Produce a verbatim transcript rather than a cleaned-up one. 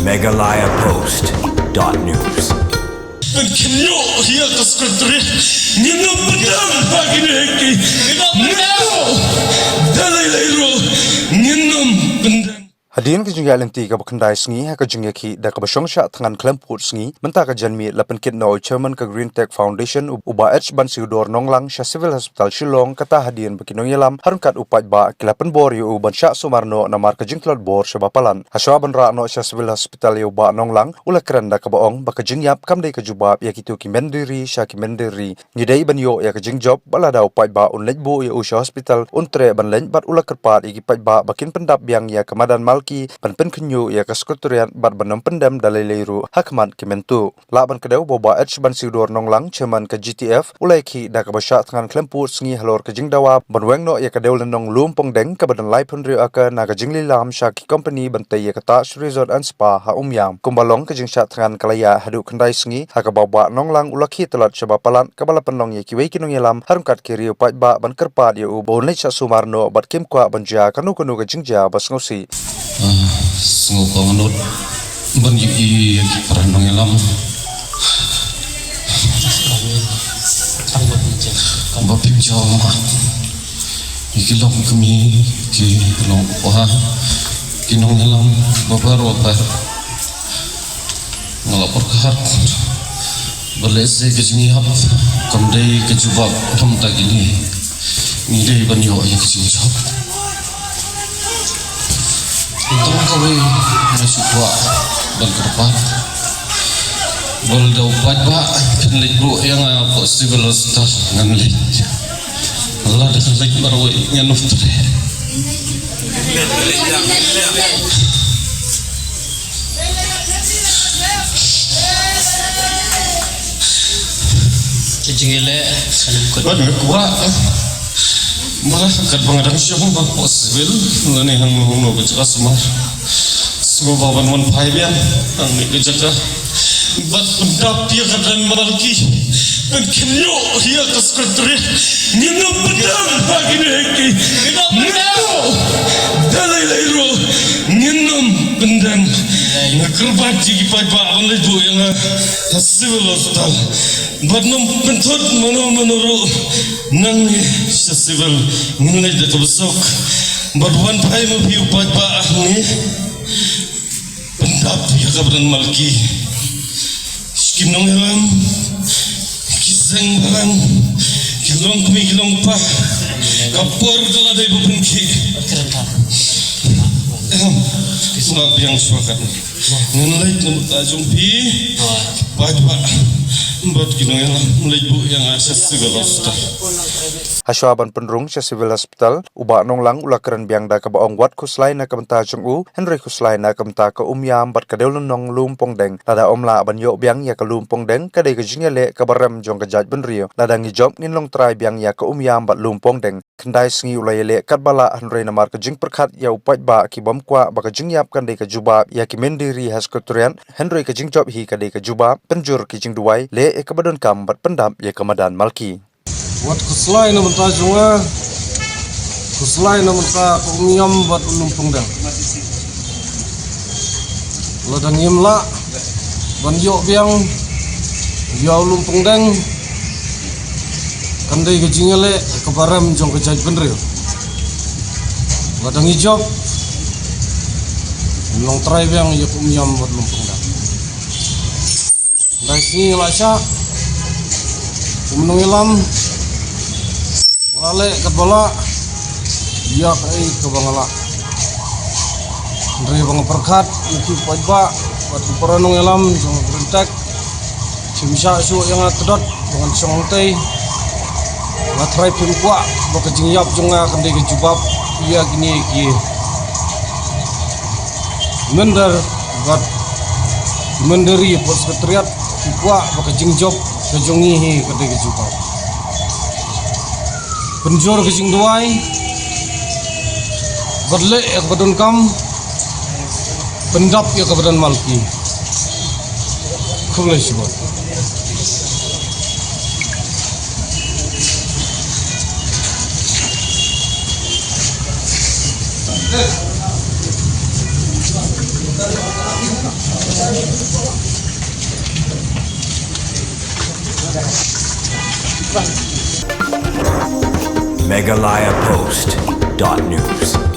Meghalaya Post dot news. Pynkhynñiuh ïa ka secretary. Ngin ym pyndonkam ha kine ki. Ngin ym pyndonkam. Da lei lei ruh ngin ym pyndonkam. Hadien ka jingïaid lynti kaba khyndai sngi ha ka jingïakhih da kaba shong shah thngan khlem pud sngi, mynta ka janmiet la pynkit noh u chairman ka Green Tech Foundation, u Bah H Bansiudor Nonglang, sha Civil Hospital Shillong, kata hadien ba ki nongïalam ha ryngkat u paidbah ki la pynbor ïa u ban shah sumar noh namar ka jingtlot bor shaba palat. Hashwa ban rah noh sha Civil Hospital ïa u Bah Nonglang, u la kren da kaba ong ba ka jingïap kam dei ka jubab ïa kito ki mynder ri sha ki mynder ri. Ngi dei ban ïoh ïa ka jingjop, bad lada u paidbah un leit buh ïa u sha hospital, un treh ban leit, bad u la kyrpad ïa ki paidbah ba kin pyndap biang ïa ka madan Malki, ban pynkhynñiuh ïa ka secretariat, bad ban ym pyndem da lei lei ruh ha khmat ki mynta. Lah ban kdew ba u Bah H Bansiudor Nonglang, chairman ka G T F, u la ïakhih da kaba shah thngan khlem pud sngi halor ka jingdawa ban weng noh ïa ka dewlynnong Lum Pongdeng kaba don laiphew hynriew acre na ka jingleit lam sha ki company ban tei ïa ka Taj Resort and Spa ha Umiam. Kumba long, ka jingshah thngan ka la ïaid haduh khyndai sngi, ha kaba u Bah Nonglang u la khie tlot shaba palat, kaba la pynlong ïa kiwei ki nongïalam ha ryngkat ki riew paidbah ban kyrpad ïa u ba un leit shah sumar noh bad kim kwah ban jia kano kano ka jingjia ba sngewsih. Ah, sngewbha ngut ban ïohi ïa ki para nongïalam ba pynjah ma. Ïa ki longkmie, ki longkpa, ki nongïalam babar babar. Nga la pyrkhat ba lehse ka jingïap kam dei ka jubab, khamtam kine ngi dei ban ïoh ïa ka jingjop. Tang kawei nga shu kwah ban kyrpad, ba lada u paidbah phin leit buh ïa nga hapoh Civil Hospital, ngan leit. Lada leit marwei ngan ym treh. Ka jingïaleh, ka jingkut. Bad nga kwah, ba katba nga dang shong hapoh Civil, lane hangno hangno ka jaka sumar, sngewbha ban wan phai biang hangne ka jaka. Bad pyndap ïa ka madan Malki. Pynkhynñiuh ïa ka secretary. Ngin ym pyndem ha kine ki. Ngin ym pyndem. Da lei lei ruh ngin ym pyndem. Nga kyrpad ïa ki paidbah ban leit buh ïa nga ha Civil Hospital. Bad ngam pynthut mano mano ruh nangne sha Civil, ngin leit da kaba suk. Bad wan phai ma phi u paidbah hangne. Pyndap ïa ka madan Malki. Ki nongïalam, ki seng bhalang, ki longkmie, ki longkpa. Ka por ka la dei ba pynkhih. Em, sngap biang shuwa katne. Ngan leit na bynta jong phi. Paidbah bad ki nongïalam, leit buh ïa nga sha Civil Hospital. Hashwa ban pynrung sha Civil Hospital, u Bah Nonglang u la kren biang da kaba ong wat khuslai na ka bynta jong u, hynrei khuslai na ka bynta ka Umiam bad ka dewlynnong Lum Pongdeng. Lada ym lah ban ïoh biang ïa ka Lum Pongdeng, ka dei ka jingïaleh kaba rem jong ka jaitbynriew. Lada ngi jop, ngin long trai biang ïa ka Umiam bad Lum Pongdeng. Khyndai sngi u la ïaleh katba lah, hynrei namar ka jingpyrkhat ïa u paidbah, ki bym kwah ba ka jingïap kan dei ka jubab ïa ki mynder ri ha secretariat, hynrei ka jingjop hi ka dei ka jubab, pynjur ki jingduwai, leh ïa kaba donkam bad pyndap ïa ka madan Malki. Wat khuslai na bynta jong nga, khuslai na bynta ka Umiam bad u Lum Pongdeng. Lada ngim lah ban ïoh biang ïa u Lum Pongdeng, kan dei ka jingïaleh kaba rem jong ka jaitbynriew. Lada ngi jop, ngin long trai biang ïa ka Umiam bad Lum Pongdeng. Dei sngi nga la shah kum u nongïalam, nga la leh katba lah ïa kaei kaba nga lah. Hynrei ba nga pyrkhat ïa ki paidbah bad ki para nongïalam jong ka Green Tech, kim shah shuh ïa nga tdot ba ngan shong hangtei. Nga tharai phim kwah ba ka jingïap jong nga kan dei ka jubab ïa kine ki mynder bad ki mynder ri hapoh secretariat. Ki kwah ba ka jingjop ka jong ngi hi ka dei ka jubab. Pynjur ka jingduwai bad leh ïa kaba donkam, pyndap ïa ka madan Malki. Khublei shibun. Meghalaya Post dot news.